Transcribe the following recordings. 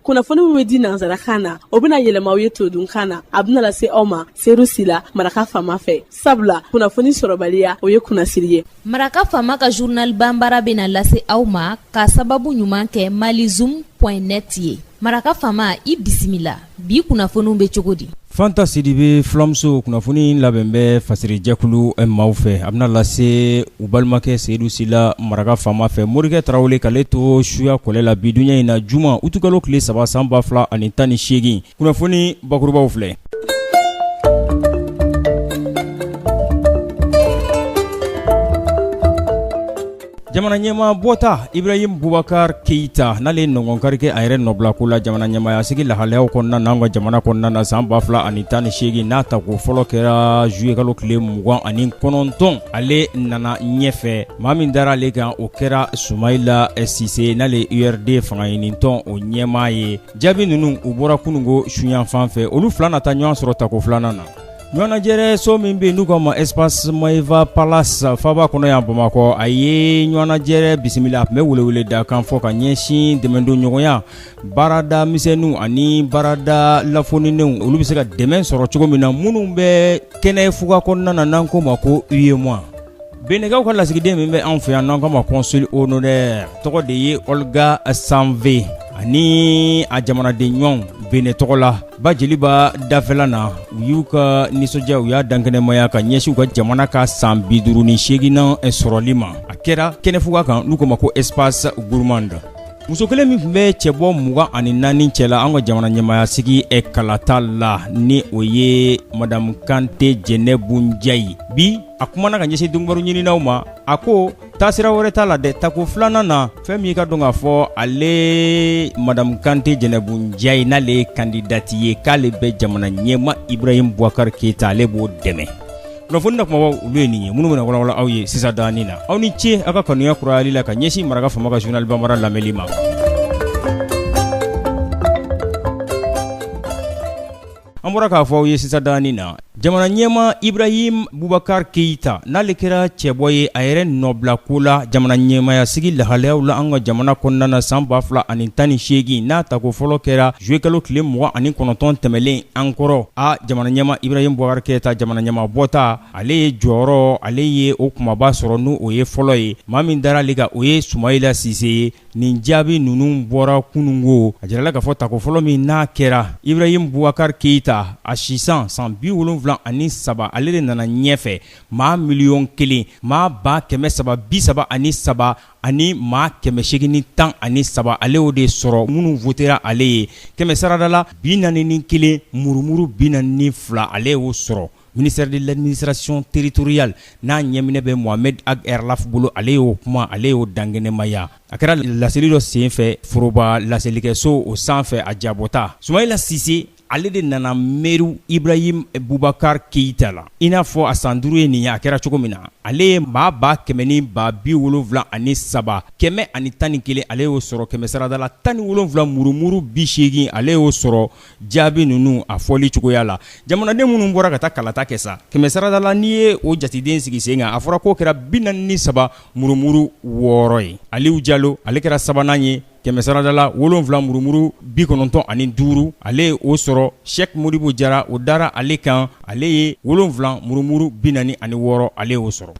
Kunnafoni min bɛ di nansarakan na, o bɛna yɛlɛma aw ye todunkan na. A bɛna lase aw ma Seyidu Sila, Maraka Faama fɛ, sabula kunnafoni sɔrɔbaliya, o ye kunnasiri ye. Maraka Faama ka journal banbara bɛna lase aw ma ka sababu ɲuman kɛ malizoom point net ye. Maraka Faama, i bisimila. Bi kunnafoniw bɛ cogo di? Fanta Sidibe fulamuso, kunnafoni labɛn bɛ fasirijɛkulu maaw fɛ. A bɛna lase u balimakɛ Seyidu Sila, Maraka Faama fɛ. Morikɛ Tarawele k'ale to suya kɔlɛ la bi dunya in na, juma utukalo tile 3 san 2018, kunnafoni bakurubaw filɛ. Jamana ɲɛmaa bɔta Ibrahim Boubacar Keita, n'ale ye nɔngɔnkari kɛ a yɛrɛ nɔbilako la jamana ɲɛmaaya sigi lahalayaw kɔnɔna na, an ka jamana kɔnɔna na san 2018, n'a tako fɔlɔ kɛra juillet kalo tile 29, ale nana ɲɛfɛ. Maa min dara ale kan, o kɛra Sumayila Sise, n'ale URD fangaɲinitɔn o ɲɛmaa ye. Jaabi ninnu, u bɔra kununko suyanfan fɛ. Olu fila na taa ɲɔgɔn sɔrɔ tako filanan na. Ɲɔgɔnnajɛrɛ so min bɛ yen n'u k'a ma Espace Maeva Palace, faaba kɔnɔ yan Bamakɔ, a ye ɲɔgɔnnajɛrɛ bisimila. A tun bɛ welewele da kan fɔ ka ɲɛsin dɛmɛdonɲɔgɔnya baarada misɛnninw ani baarada lafoninenw, olu bɛ se ka dɛmɛ sɔrɔ cogo min na, minnu bɛ kɛnɛ fuga kɔnɔna na, n'an k'o ma ko UEMOA. Benɛkaw ka lasigiden min bɛ anw fɛ yan, n'an k'a ma consul honoraire, tɔgɔ de ye Olga Sanve, ani a jamanaden ɲɔgɔnw Benɛ tɔgɔ la ba jeliba dafɛla na, u y'u ka nisɔndiya, u y'a dankɛnɛmaya ka ɲɛsin u ka jamana ka san 58nan sɔrɔli ma. A kɛra kɛnɛfuga kan n'u k'o ma ko Espace Gourmand. Muso kelen min tun bɛ cɛbɔ 24 cɛla an ka jamana ɲɛmaaya sigi kalata la, ni o ye Madame Kante Jɛnɛbu Njayi, bi a kumana ka ɲɛsin donkibaru ɲininaw ma. A ko taasira wɛrɛ t'a la dɛ, tako filanan na, fɛn min ka dɔn k'a fɔ ale Madame Kante Jɛnɛbu Njayi, n'ale ye kandidati ye, k'ale bɛ jamana ɲɛmaa Ibrahim Boubacar Keita, ale b'o dɛmɛ. Kunnafoni na kumabaw, olu ye nin ye minnu bɛna walawala aw ye sisan danin na. Aw ni ce aw ka kanuya kurayali la ka ɲɛsin Maraka Faama ka journal banbara lamɛnli ma. An bɔra k'a fɔ aw ye sisan danin na, jamana ɲɛmaa Ibrahim Boubacar Keita, n'ale kɛra cɛbɔ ye a yɛrɛ nɔbila ko la jamana ɲɛmaaya sigi lahalayaw la an ka jamana kɔnɔna na san 2018, n'a tako fɔlɔ kɛra juillet kalo tile 29 tɛmɛlen an kɔrɔ, a jamana ɲɛmaa Ibrahim Boubacar Keita, jamana ɲɛmaa bɔta, ale ye jɔyɔrɔ, ale ye o kumaba sɔrɔ, n'o o ye fɔlɔ ye. Maa min dara ale kan, o ye Sumayila Sise ye. Nin jaabi ninnu bɔra kununko. A jirala k'a fɔ tako fɔlɔ min n'a kɛra, Ibrahim Boubacar Keita, a si san san 73, ale de nana ɲɛfɛ, maa miliyɔn 1 maa 333 ani maa 813, ale y'o de sɔrɔ minnu votera ale ye. Kɛmɛ sarada la, 41 murumuru 42, ale y'o sɔrɔ. Ministère de l'administration territoriale, n'a ɲɛminɛ bɛ Mohamed Ag Erlaf bolo, ale y'o kuma, ale y'o dankɛnɛmaya. A kɛra laseli dɔ senfɛ foroba laselikɛso o sanfɛ. A jabɔta Sumayila Sise, ale de nana meru Ibrahim Boubacar Keita la, i n'a fɔ a san 5 ye nin ye. A kɛra cogo min na, ale ye maa ba 100 ni ba 73 111, ale y'o sɔrɔ. Kɛmɛ sarada la, 17 murumuru 80, ale y'o sɔrɔ. Jaabi ninnu a fɔli cogoya la, jamanaden minnu bɔra ka taa kalata kɛ sa, kɛmɛ sarada la, n'i ye o jateden sigi sen kan, a fɔra k'o kɛra 43 murumuru 6 ye. Aliyu Jalo, ale kɛra sabanan ye, kɛmɛ sarada la, 7 murumuru 95, ale ye o sɔrɔ. Sɛki Modibo Jara, o dara ale kan, ale ye 7 murumuru 46, ale y'o sɔrɔ.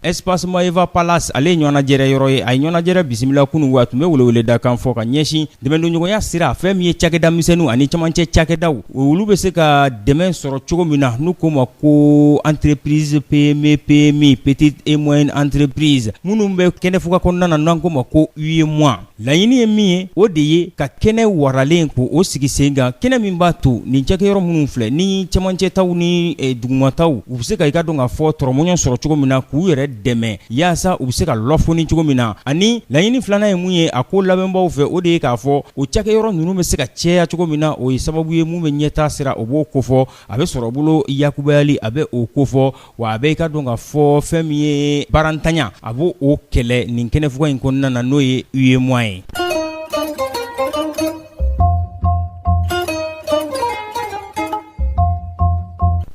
Espace Maeva Palace, ale ye ɲɔgɔnnajɛrɛ yɔrɔ ye. A ye ɲɔgɔnnajɛrɛ bisimila kunun wa a tun bɛ weleweleda kan fɔ ka ɲɛsin dɛmɛdonɲɔgɔnya sira, fɛn min ye cakɛda misɛnninw ani camancɛ cakɛdaw, olu bɛ se ka dɛmɛ sɔrɔ cogo min na, n'u k'o ma ko entreprise PME PMI, petite et moyenne entreprise, minnu bɛ kɛnɛfuga kɔnɔna na, n'an k'o ma ko UEMOA. Laɲini ye min ye, o de ye ka kɛnɛ waralen ko o sigi sen kan, kɛnɛ min b'a to nin cakɛyɔrɔ minnu filɛ ni cɛmancɛtaw ni dugumataw, u bɛ se ka i ka dɔn k'a fɔ tɔrɔmɔɲɔ sɔrɔ cogo min na, k'u yɛrɛ dɛmɛ yaasa u bɛ se ka lɔfoni cogo min na. Ani laɲini filanan ye mun ye a ko labɛnbaw fɛ, o de ye k'a fɔ o cakɛyɔrɔ ninnu bɛ se ka caya cogo min na. O ye sababu ye mun bɛ ɲɛtaa sira, o b'o kofɔ, a bɛ sɔrɔ bolo yakubayali, a bɛ o kofɔ, wa a bɛ i ka dɔn k'a fɔ fɛn min ye baarantanya, a b'o o kɛlɛ nin kɛnɛfuga in kɔnɔna na, n'o ye UEMOA ye.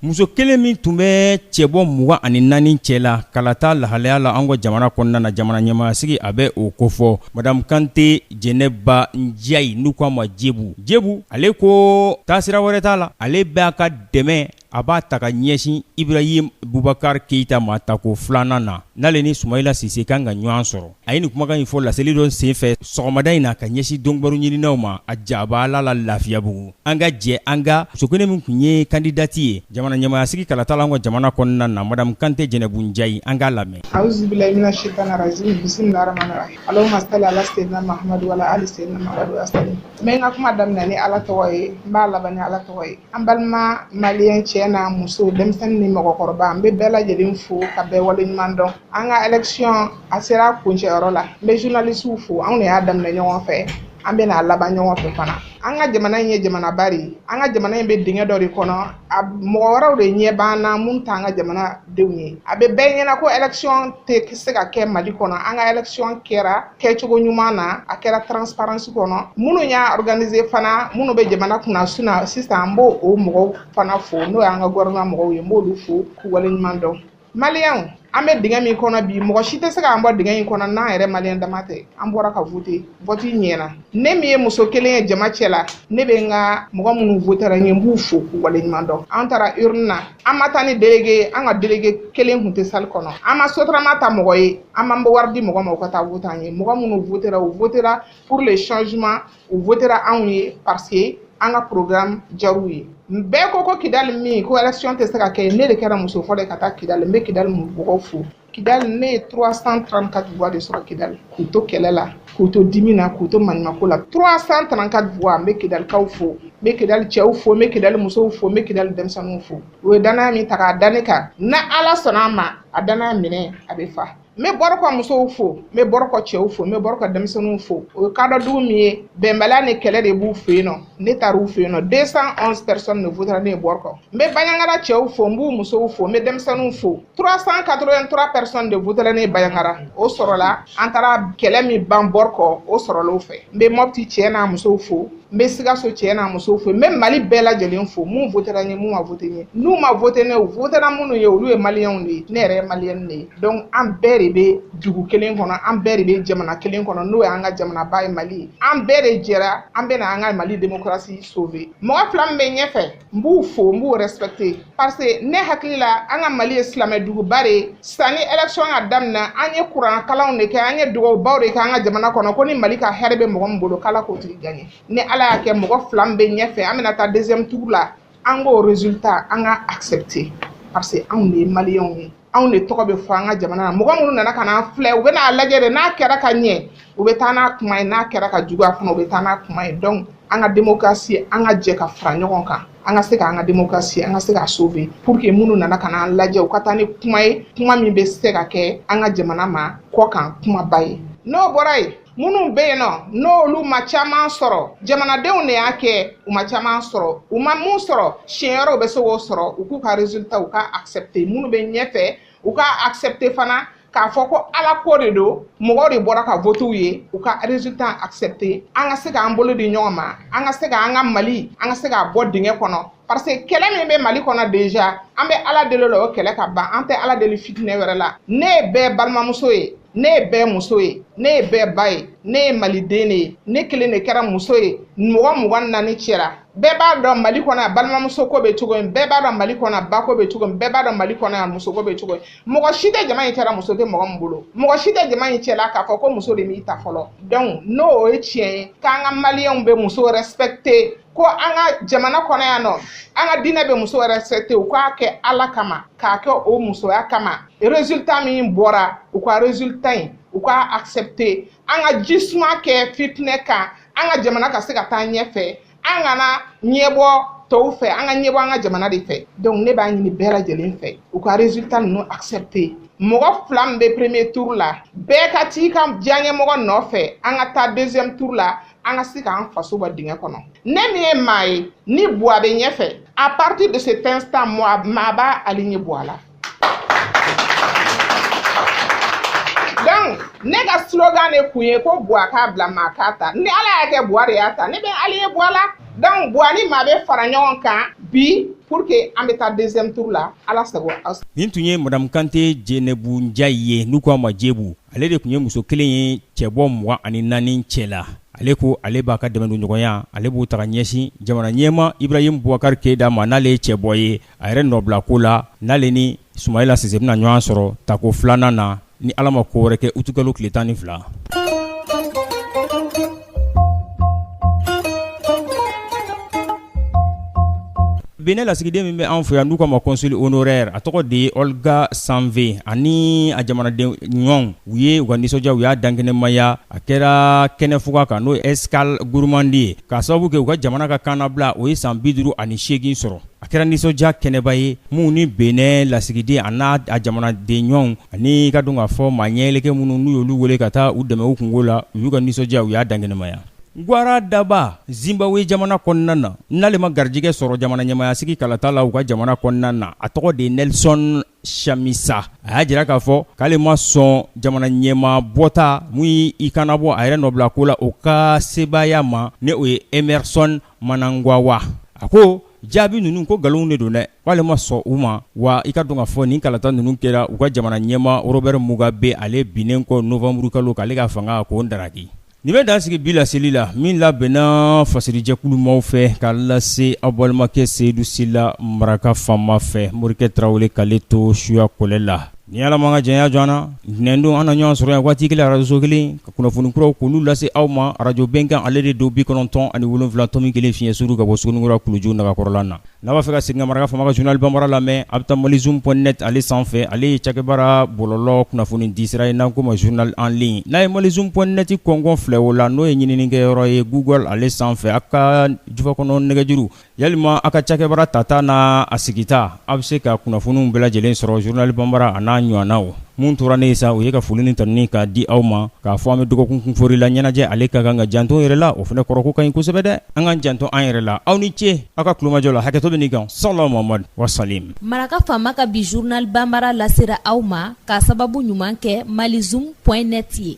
Muso kelen min tun bɛ cɛbɔ 24 cɛ la kalata lahalaya la an ka jamana kɔnɔna na, jamana ɲɛmaasigi a bɛ o kofɔ. Madame Kante Jɛnɛba Njayi, n'u k'a ma Jebu Jebu, ale ko taasira wɛrɛ t'a la, ale b'a ka dɛmɛ a b'a ta ka ɲɛsin Ibrahim Bubakar Keyita ma tako filanan na, n'ale ni Sumayila Sise kan ka ɲɔgɔn sɔrɔ. A ye nin kumakan in fɔ laseli dɔ senfɛ sɔgɔmada in na ka ɲɛsin donkibaru ɲininaw ma a jabala la Lafiyabugu. An ka jɛ an ka muso kelen min tun ye kandidati ye jamana ɲɛmaayasigi kalata la an ka jamana kɔnɔna na, Madame Kante Jɛnɛbu Njayi, an k'a lamɛn. Awuzubilayi mina shaitani rajim bisimilahi rahmani rahim Allahumma salli ala sayyidina Muhammad wa ala ali sayyidina Muhammad wa sallim. N bɛ n ka kuma daminɛ ni Ala tɔgɔ ye, n b'a laban ni Ala tɔgɔ ye. An balima maliyɛn cɛ n'a muso, denmisɛnnin ni mɔgɔkɔrɔba, n bɛ bɛɛ lajɛlen fo ka bɛɛ waleɲuman dɔn. An ka élection a sera kuncɛyɔrɔ la. N bɛ journalistew fo, anw de y'a daminɛ ɲɔgɔn fɛ, an bɛna a laban ɲɔgɔn fɛ fana. An ka jamana in ye jamanaba de ye. An ka jamana in bɛ dingɛ dɔ de kɔnɔ, a mɔgɔ wɛrɛw de ɲɛ b'an na mun t'an ka jamana denw ye. A bɛ bɛɛ ɲɛna ko élection tɛ se ka kɛ Mali kɔnɔ. An ka élection kɛra kɛcogo ɲuman na, a kɛra transparence kɔnɔ. Minnu y'a organiser fana, minnu bɛ jamana kunna sisan, n b'o o mɔgɔw fana fo, n'o y'an ka gouvernement mɔgɔw ye, n b'olu fo k'u waleɲuman dɔn. Maliyɛnw, an bɛ dingɛ min kɔnɔ bi, mɔgɔ si tɛ se k'an bɔ dingɛ in kɔnɔ n'an yɛrɛ maliyɛn dama tɛ. An bɔra ka voter, vote ɲɛna. Ne min ye muso kelen ye jama cɛ la, ne bɛ n ka mɔgɔ minnu votera n ye, n b'u fo k'u waleɲuman dɔn. An taara urne na, an ma taa ni délégué, an ka délégué kelen tun tɛ salle kɔnɔ. An ma sotrama ta mɔgɔ ye, an m'an bɔ wari di mɔgɔ ma u ka taa voter an ye. Mɔgɔ minnu votera, u votera pour le changement, u votera anw ye parce que an ka programme diyar'u ye. Bɛɛ ko ko Kidali min ko élection tɛ se ka kɛ, ne de kɛra muso fɔlɔ ye ka taa Kidali. N bɛ Kidali mɔgɔw fo. Kidali, ne ye 334 voix de sɔrɔ Kidali, k'u to kɛlɛ la, k'u to dimi na, k'u to maɲumako la. 334 voix. N bɛ Kidalikaw fo, n bɛ Kidali cɛw fo, n bɛ Kidali musow fo, n bɛ Kidali denmisɛnninw fo. U ye danaya min ta k'a da ne kan, na Ala sɔnna a ma, a danaya minɛ a bɛ fa. N bɛ Bɔrɔkɔ musow fo, n bɛ Bɔrɔkɔ cɛw fo, n bɛ Bɔrɔkɔ denmisɛnninw fo. O ye kadɔ dugu min ye, bɛnbaliya ni kɛlɛ de b'u fɛ yen nɔ. Ne taar'u fɛ yen nɔ, 211 personnes de votera ne ye Bɔrɔkɔ. N bɛ Baɲangara cɛw fo, n b'u musow fo, n bɛ denmisɛnninw fo. 383 personnes de votera ne ye Baɲangara. O sɔrɔla, an taara kɛlɛ min ban Bɔrɔkɔ, o sɔrɔla o fɛ. N bɛ Mɔpti cɛ n'a musow fo, n bɛ Sikaso cɛ n'a musow fo, n bɛ Mali bɛɛ lajɛlen fo, mun votera n ye, mun ma vote n ye. N'u ma vote ne, u votera minnu ye, olu ye maliyɛnw de ye, ne yɛrɛ ye maliyɛn de ye. Donc an bɛɛ de bɛ dugu kelen kɔnɔ, an bɛɛ de bɛ jamana kelen kɔnɔ, n'o y'an ka jamanaba ye Mali ye. An bɛɛ de jɛra, an bɛna an ka Mali démocratie sauver. Mɔgɔ fila min bɛ ɲɛfɛ, n b'u fo, n b'u respecter parce que ne hakili la, an ka Mali ye silamɛduguba de ye. Sanni élection ka daminɛ, an ye kuran kalanw de kɛ, an ye dugawubaw de kɛ an ka jamana kɔnɔ ko ni Mali ka hɛrɛ bɛ mɔgɔ min bolo, k'Ala k'o tigi gagner. Ni Ala y'a kɛ, mɔgɔ fila min bɛ ɲɛfɛ, an bɛna taa deuxième tour la, an k'o résultat an ka accepter parce que anw de ye maliyɛnw ye, anw de tɔgɔ bɛ fɔ an ka jamana na. Mɔgɔ minnu nana ka n'an filɛ, u bɛ n'a lajɛ de, n'a kɛra ka ɲɛ, u bɛ taa n'a kuma ye, n'a kɛra ka juguya fana, u bɛ taa n'a kuma ye. Donc an ka démocratie, an ka jɛ ka fara ɲɔgɔn kan, an ka se k'an ka démocratie, an ka se k'a sauver pour que minnu nana ka n'an lajɛ, u ka taa ni kuma ye, kuma min bɛ se ka kɛ an ka jamana ma kɔ kan kumaba ye. N'o bɔra yen, minnu bɛ yen nɔ, n'olu ma caman sɔrɔ, jamanadenw de y'a kɛ u ma caman sɔrɔ, u ma mun sɔrɔ, siɲɛ wɛrɛ u bɛ se k'o sɔrɔ. U k'u ka résultat, u ka accepter. Minnu bɛ ɲɛfɛ, u ka accepter fana k'a fɔ ko Ala ko de don, mɔgɔw de bɔra ka voter ye, u ka résultat accepter. An ka se k'an bolo di ɲɔgɔn ma, an ka se k'an ka Mali, an ka se k'a bɔ dingɛ kɔnɔ parce que kɛlɛ min bɛ Mali kɔnɔ déjà, an bɛ Ala deli la o kɛlɛ ka ban. An tɛ Ala deli fitinɛ wɛrɛ la. Ne ye bɛɛ balimamuso ye, ne ye bɛɛ muso ye, ne ye bɛɛ ba ye, ne ye maliden de ye. Ne kelen de kɛra muso ye mɔgɔ 24 cɛra. Bɛɛ b'a dɔn Mali kɔnɔ yan balimamuso ko bɛ cogo min, bɛɛ b'a dɔn Mali kɔnɔ yan bako bɛ cogo min, bɛɛ b'a dɔn Mali kɔnɔ yan musoko bɛ cogo min. Mɔgɔ si tɛ jama in cɛla muso tɛ mɔgɔ min bolo, mɔgɔ si tɛ jama in cɛla k'a fɔ ko muso de m'i ta fɔlɔ. Donc n'o ye tiɲɛ ye k'an ka maliyɛnw bɛ muso respecter, ko an ka jamana kɔnɔ yan nɔ, an ka diinɛ bɛ muso respecter, u k'a kɛ Ala kama, k'a kɛ o musoya kama. Résultat min bɔra, u ka résultat in, u k'a accepter. An ka ji suma kɛ fitinɛ kan, an ka jamana ka se ka taa ɲɛfɛ. An kana ɲɛbɔ tɔw fɛ, an ka ɲɛbɔ an ka jamana de fɛ. Donc ne b'a ɲini bɛɛ lajɛlen fɛ, u ka résultat ninnu accepter. Mɔgɔ fila min bɛ premier tour la, bɛɛ ka t'i ka diyaɲɛmɔgɔ nɔfɛ, an ka taa deuxième tour la, an ka se k'an faso bɔ dingɛ kɔnɔ. Ne min ye maa ye ni Buwa bɛ ɲɛfɛ, à partir de cet instant, maa b'a aligné Buwa la. Donc ne ka slogan de kun ye ko Buwa k'a bila, maa k'a ta. Ni Ala y'a kɛ Buwa de y'a ta, ne bɛ aligné Buwa la. Donc Buwa ni maa bɛ fara ɲɔgɔn kan bi pour que an bɛ taa deuxième tour la. Ala sago aw. Nin tun ye madame Kante Jɛnɛbu Njayi ye, n'u k'a ma Jebu. Ale de tun ye muso kelen ye cɛbɔ 24 cɛ la. Ale ko ale b'a ka dɛmɛdonɲɔgɔnya, ale b'o ta ka ɲɛsin jamana ɲɛmaa Ibrahim Boubacar Keïta ma, n'ale ye cɛbɔ ye a yɛrɛ nɔbila ko la, n'ale ni Sumayila Sise bɛna ɲɔgɔn sɔrɔ tako filanan na ni Ala ma ko wɛrɛ kɛ utikalo tile 12. Benin lasigiden min bɛ an fɛ yan n'u k'a ma consul honoraire, a tɔgɔ de ye Olga Sanve, ani a jamanaden ɲɔgɔnw, u ye u ka nisɔndiya u y'a dankɛnɛmaya. A kɛra kɛnɛfuga kan, n'o ye Escale Gourmande ye, k'a sababu kɛ u ka jamana ka kannabila o ye san 58 sɔrɔ. A kɛra nisɔndiya kɛnɛba ye minnu ni Benin lasigiden a n'a a jamanaden ɲɔgɔnw ani ka dɔn k'a fɔ maa ɲɛyɛlɛkɛ minnu n'u y'olu wele ka taa u dɛmɛ u kunko la, u y'u ka nisɔndiya u y'a dankɛnɛmaya. Gwara Daba Zimbabwe jamana kɔnɔna na, n'ale ma garijɛgɛ sɔrɔ jamana ɲɛmaayasigi kalata la u ka jamana kɔnɔna na, a tɔgɔ de ye Nelson Chamisa. A y'a jira k'a fɔ k'ale ma sɔn jamana ɲɛmaa bɔta mun y'i kannabɔ a yɛrɛ nɔbila ko la o ka sebaaya ma, ni o ye Emmerson Mnangagwa. A ko jaabi ninnu ko nkalonw de don dɛ, k'ale ma sɔn u ma. Wa i ka dɔn k'a fɔ nin kalata ninnu kɛra u ka jamana ɲɛmaa Robert Mugabe ale binnen kɔ novembre kalo k'ale ka fanga k'o daraki. Nin bɛ dan sigi bi laseli la min labɛnna fasirijɛkulu maaw fɛ k'a lase aw balimakɛ Seyidu Sila maraka faama fɛ, Morikɛ Tarawele k'ale to suya kɔlɛ la. Ni Ala m'an ka janya jɔ an na, ntɛnɛndon an na ɲɔgɔn sɔrɔ yan waati kelen arajoso kelen ka kunnafoni kuraw k'olu lase aw ma. Arajo Bɛnkan ale de don 97.1 fiɲɛ suru ka bɔ Suguninkura kuluju nagakɔrɔla na. N'a b'a fɛ ka segin ka maraka faama ka journal banbara lamɛn, a bɛ taa malizoom point net ale sanfɛ. Ale ye cakɛbaara bɔlɔlɔ kunnafoni di sira ye n'an k'o ma journal en ligne. N'a ye malizoom point net kɔnkɔn filɛ o la, n'o ye ɲininikɛyɔrɔ ye Google ale sanfɛ, a ka jufa kɔnɔ nɛgɛjuru yalima a ka cakɛbaara tata n'a a sigita, a bɛ se ka kunnafoniw bɛɛ lajɛlen sɔrɔ journal banbara a n'a ɲɔgɔnnaw. Mun tora ne ye sa, o ye ka foli ni tanuni k'a di aw ma, k'a fɔ an bɛ dɔgɔkun kunfori la. Ɲɛnajɛ ale ka kan ka janto yɛrɛ la, o fana kɔrɔ ko ka ɲi kosɛbɛ dɛ. An k'an janto an yɛrɛ la. Aw ni ce aw ka tulomajɔ la. Hakɛto bɛ nin kan. Salamu Mamadu wasalim. Maraka faama ka bi journal banbara lasera aw ma k'a sababu ɲuman kɛ malizoom point net ye.